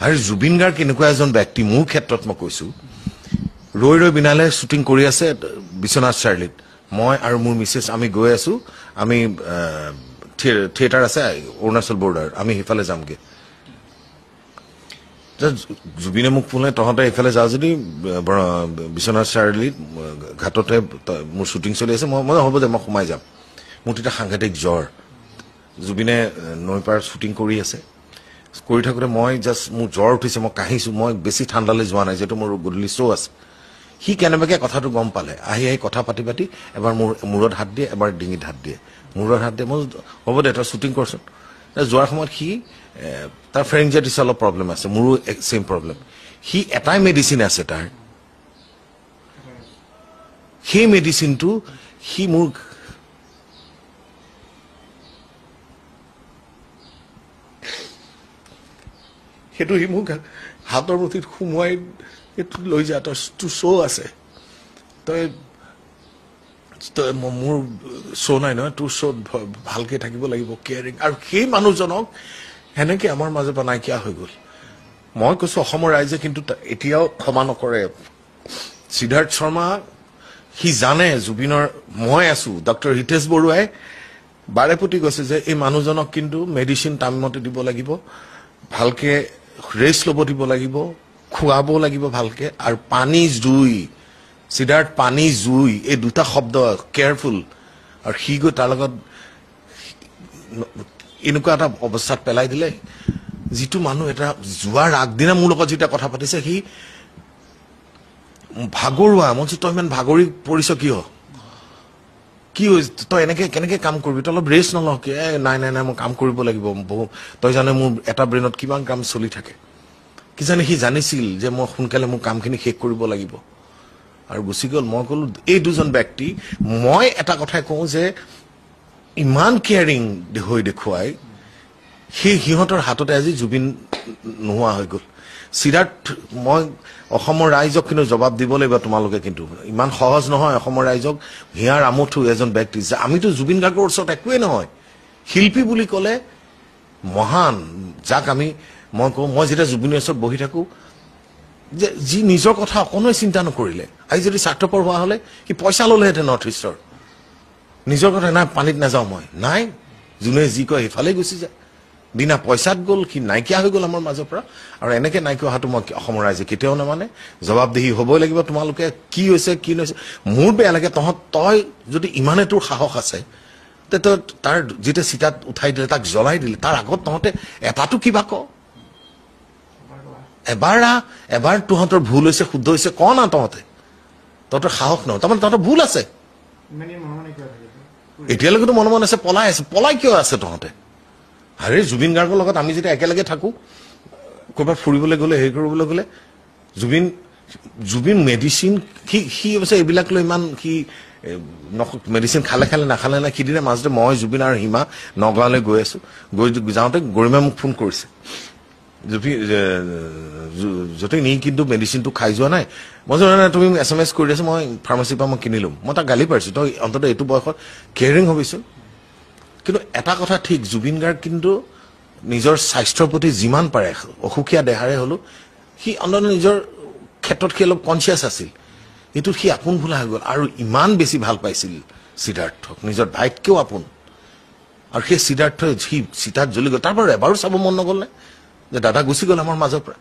আৰু জুবিন গাৰ্গ এনেকুৱা এজন ব্যক্তি, মোৰ ক্ষেত্ৰত মই কৈছোঁ, ৰৈ ৰৈ বিনালে শ্বুটিং কৰি আছে বিশ্বনাথ চাৰিআলিত, মই আৰু মোৰ মিছেছ আমি গৈ আছোঁ, আমি থিয়েটাৰ আছে অৰুণাচল বৰ্ডাৰ, আমি সেইফালে যামগৈ। জুবিনে মোক ফোন, তহঁতে এইফালে যাওঁ যদি বিশ্বনাথ চাৰিআলিত ঘাটতে মোৰ শ্বুটিং চলি আছে, মই হ'ব দে মই সোমাই যাম। মোৰ তেতিয়া সাংঘাতিক জ্বৰ, জুবিনে নৈ পাৰত শ্বুটিং কৰি আছে, কৰি থাকোঁতে মই জাষ্ট মোৰ জ্বৰ উঠিছে, মই কাহিছোঁ, মই বেছি ঠাণ্ডালৈ যোৱা নাই যিহেতু মোৰ গধূলি শ্ব' আছে। সি কেনেবাকৈ কথাটো গম পালে, আহি আহি কথা পাতি পাতি এবাৰ মোৰ মূৰত হাত দিয়ে, এবাৰ ডিঙিত হাত দিয়ে, মূৰত হাত দিয়ে। মই হ'ব দে তই শ্বুটিং কৰচোন। যোৱাৰ সময়ত সি তাৰ ফেৰিঞ্জাইটিছ অলপ প্ৰব্লেম আছে, মোৰো ছেইম প্ৰব্লেম। সি এটাই মেডিচিন আছে তাৰ, সেই মেডিচিনটো সি মোৰ সেইটো সি মোক হাতৰ মুঠিত সোমোৱাই এইটো লৈ যা, তই তোৰ শ্ব' আছে, তই তই মোৰ শ্ব' নাই নহয়, তোৰ শ্ব'ত ভালকৈ থাকিব লাগিব, কেয়াৰিং। আৰু সেই মানুহজনক সেনেকৈ আমাৰ মাজৰ পৰা নাইকিয়া হৈ গ'ল। মই কৈছোঁ অসমৰ ৰাইজে কিন্তু এতিয়াও ক্ষমা নকৰে। সিদ্ধাৰ্থ শৰ্মা সি জানে জুবিনৰ, মই আছোঁ, ডক্টৰ হিতেশ বৰুৱাই বাৰে প্ৰতি কৈছে যে এই মানুহজনক কিন্তু মেডিচিন টাইমমতে দিব লাগিব, ভালকৈ ৰেষ্ট ল'ব দিব লাগিব, খুৱাব লাগিব ভালকৈ, আৰু পানী জুই, সিদ্ধাৰ্থ পানী জুই এই দুটা শব্দ কেয়াৰফুল। আৰু সি গৈ তাৰ লগত এনেকুৱা এটা অৱস্থাত পেলাই দিলে, যিটো মানুহ এটা যোৱাৰ আগদিনা মোৰ লগত যেতিয়া কথা পাতিছে, সি ভাগৰুৱা। মই কৈছোঁ তই ইমান ভাগৰি পৰিছ কিয়, কি হৈছে, তই এনেকৈ কেনেকৈ কাম কৰিবি, তই অলপ ৰেষ্ট নলওঁ কি? এই নাই নাই নাই মই কাম কৰিব লাগিব, বহু তই জানে মোৰ এটা ব্ৰেইনত কিমান কাম চলি থাকে। কিজানি সি জানিছিল যে মই সোনকালে মোৰ কামখিনি শেষ কৰিব লাগিব, আৰু গুচি গ'ল। মই ক'লো এই দুজন ব্যক্তি, মই এটা কথাই কওঁ যে ইমান কেয়াৰিং হৈ দেখুৱাই সেই সিহঁতৰ হাততে আজি জুবিন নোহোৱা হৈ গ'ল। সিদ্ধাৰ্থ, মই অসমৰ ৰাইজক কিন্তু জবাব দিব লাগিব তোমালোকে, কিন্তু ইমান সহজ নহয় অসমৰ ৰাইজক হিয়াৰ আমঠু এজন ব্যক্তি। যে আমিতো জুবিন গাৰ্গৰ ওচৰত একোৱেই নহয়, শিল্পী বুলি ক'লে মহান, যাক আমি মই কওঁ, মই যেতিয়া জুবিনৰ ওচৰত বহি থাকোঁ যে যি নিজৰ কথা অকণো চিন্তা নকৰিলে, আজি যদি স্বাৰ্থপৰ হোৱা হ'লে সি পইচা ল'লেহেঁতেন নৰ্থ ইষ্টৰ, নিজৰ কথা নাই পানীত নাযাওঁ মই, নাই যোনে যি কয় সেইফালেই গুচি যায়, বিনা পইচাত গ'ল, সি নাইকিয়া হৈ গ'ল আমাৰ মাজৰ পৰা। আৰু এনেকৈ নাইকিয়া হোৱাটো মই অসমৰ ৰাইজে কেতিয়াও নামানে। জবাবদিহি হ'বই লাগিব তোমালোকে, কি হৈছে কি নহৈছে। মোৰ বেয়া লাগে, তই যদি ইমানে তোৰ সাহস আছে, তে তই তাৰ যেতিয়া চিতাত উঠাই দিলে, তাক জ্বলাই দিলে, তাৰ আগত তহঁতে এটাতো কিবা ক, এবাৰ এবাৰ তহঁতৰ ভুল হৈছে শুদ্ধ হৈছে ক না, তহঁতে তহঁতৰ সাহস নহয়, তাৰমানে তহঁতৰ ভুল আছে। এতিয়ালৈকেতো মনে মনে আছে, পলাই আছে, পলাই কিয় আছে তহঁতে? আৰে জুবিন গাৰ্গৰ লগত আমি যেতিয়া একেলগে থাকোঁ, ক'ৰবাত ফুৰিবলৈ গ'লে, হেৰি কৰিবলৈ গ'লে, জুবিন জুবিন মেডিচিন সি সি অৱশ্যে এইবিলাক লৈ ইমান সি মেডিচিন খালে খালে নাখালে নাই। সিদিনা মাজতে মই জুবিন আৰু হিমা নগাঁৱলৈ গৈ আছোঁ, গৈ যাওঁতে গৰিমাই মোক ফোন কৰিছে, জুবি য'তে নি কিন্তু মেডিচিনটো খাই যোৱা নাই। মই যোৱা নাই, তুমি SMS কৰি আছো, মই ফাৰ্মাচীৰ পৰা মই কিনি ল'ম। মই তাক গালি পাৰিছোঁ, তই অন্ততঃ এইটো বয়সত কেয়াৰিং হ'বিচোন। কিন্তু এটা কথা ঠিক, জুবিন গাৰ্গ কিন্তু নিজৰ স্বাস্থ্যৰ প্ৰতি যিমান পাৰে, অসুখীয়া দেহাৰে হ'লেও সি অন্ততঃ নিজৰ ক্ষেত্ৰত সি অলপ কনচিয়াছ আছিল। এইটোত সি আপোন ভোলা হৈ গ'ল, আৰু ইমান বেছি ভাল পাইছিল সিদ্ধাৰ্থক, নিজৰ ভাইতকৈও আপোন। আৰু সেই সিদ্ধাৰ্থই সি চিতাত জ্বলি গ'ল, তাৰ পৰা এবাৰো চাব মন নগ'ল নে যে দাদা গুচি গ'ল আমাৰ মাজৰ পৰা।